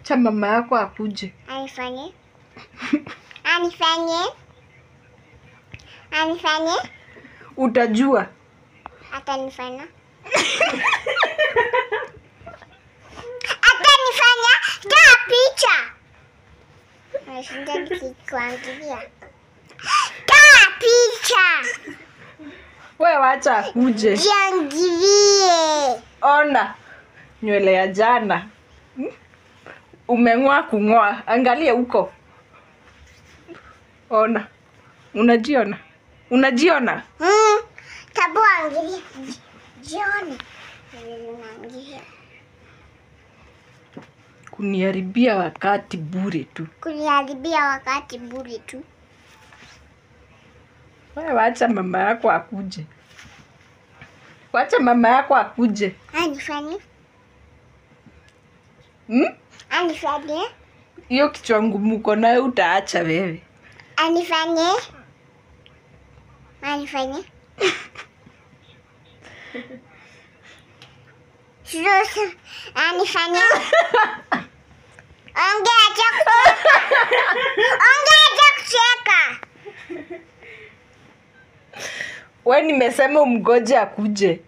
Cha mama yako akuje. Anifanye. Anifanye. Anifanye. Utajua. Atanifanya. Atanifanya. Toa picha. Nashinda nikikuangalia. Toa picha. Wewe wacha akuje. Jiangalie. Ona nywele ya jana. Umeng'oa kung'oa. Angalia huko. Ona. Unajiona? Unajiona? Tabu angalia. Jione. Unaangalia. Kuniharibia wakati bure tu. Kuniharibia wakati bure tu. Wewe wacha mama yako akuje. Wacha mama yako akuje. Anifanye. Anifanye. Hiyo kichwa ngumu uko nayo utaacha wewe. Anifanye. Anifanye. Sasa anifanye. Ongea acha kucheka. Ongea acha kucheka. Wewe nimesema umgoje akuje.